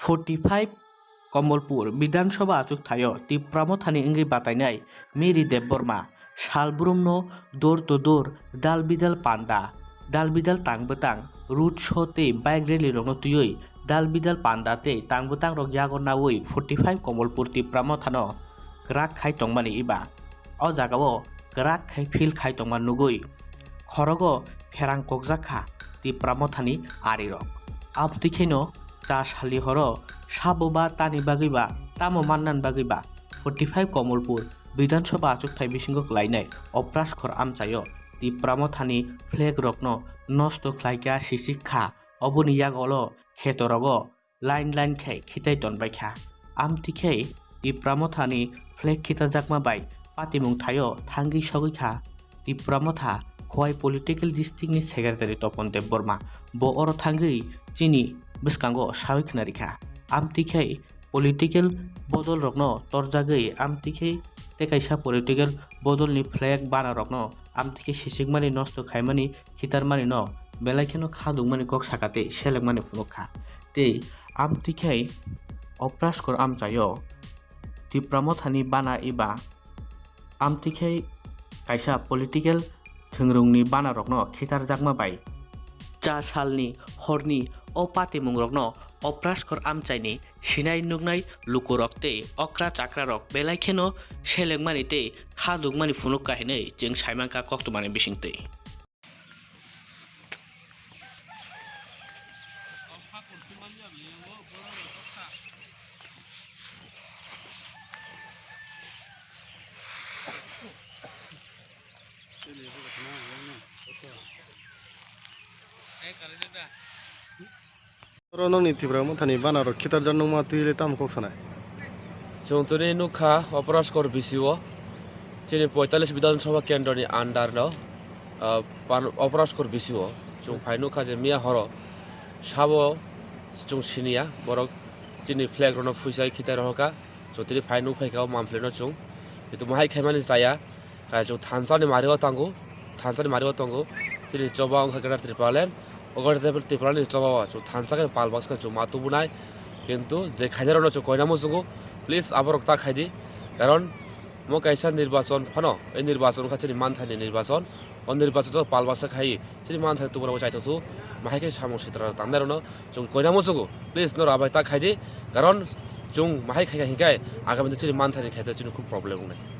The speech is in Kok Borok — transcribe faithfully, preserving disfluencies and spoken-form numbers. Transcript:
Forty five Komolpur Bidhan Sabha achuk thaio Tipra Mothani wngwi batainai Mary Debbarma sal brumno door to door dal bidal panda, dal bidal tang bwtang, road show tei bike rally rokno twiwi dal bidal panda tei tang bwtang rok yago naui forty five Komolpur Tipra Mothano kwrak khai tongmani eba o jagao kwrak khai feel khai tongma nugui khorogo pherang kokjak kha Tipra Mothani arirok. Abtwi kheno cha salni horo sabo ba tani bagwi ba tamo mannan bagwi ba forty five Komolpur Bidhan Sabha achukthai bisingo kwlainai Oprashkor amchaio Tipra Mothani flag rokno nosto khlaikha, sisik kha, oboni yagolo khetorogo line line khe khitai tonbaikha. Amtwi khe Tipra Mothani flag khitajakma bai patimung thaio thangwi sogwi kha Tipra Motha Khowai political district ni secretary Topon Debbarma. Bo oro thangwi chini bwskango sawi khwnarikha. Amtwi khe political bodol rokno torjagwi amtwi khe tei kaisa political bodolni flag bana rokno amtwi khe sisikmani, nosto khaimani, khitarmani no belai kheno khadukmani kok saka tei selengmani phunuk kha. Tei amtwi khe Oprashkor amchaio Tipra Mothani bana eba amtwi khe kaisa political thwngrungni bana rokno khitarjakma bai cha salni horni o patimung rokno Oprashkor amchaini sinai nuknai lukurok tei okra chakrarok belai kheno selengmani tei khadukmani phunuk kha hinwi chwng saimankha koktwmani bisingtwi. Oro nokni Tipra Mothani bana rok khitarjak nungma twi le tamo kok sanai? Chwng tini nukha Oprashkor B C O, chini poitalis Bidhan Sabha Kendroni under no, ah, pan-, Oprashkor B C O. Chwng phai nukha je miya horo sabo chwng siniya borok chini flag rokno phuisai khitai rohorkha. Chwng tini phai nukphaikha o mamflino chwng. Kintu mahai khaimani chaya. Kaya chwng thansa ni mari o tango, thansa ni mari o tongo. Chini choba wngkha Greater Tipraland, o Greater Tipraland ni choba o chwng thansa khe pal baksa chwng ma tubunai. Kintu je khainai rokno chwng koina muchungo, please aborok ta khaidi. Karon mo kaisa nirbachon phano, ei nirbachon wngkha chini manthani nirbachon. O nirbachon o pal baksa khai chini manthani tubuna bo chaithok thu, mahai khe samung sitra tangnai rokno chwng koina muchungo, please norok abai ta khaidi. Karon chwng mahai khaikha hinkhai agami chini manthani khaito chini khub problem wngnai.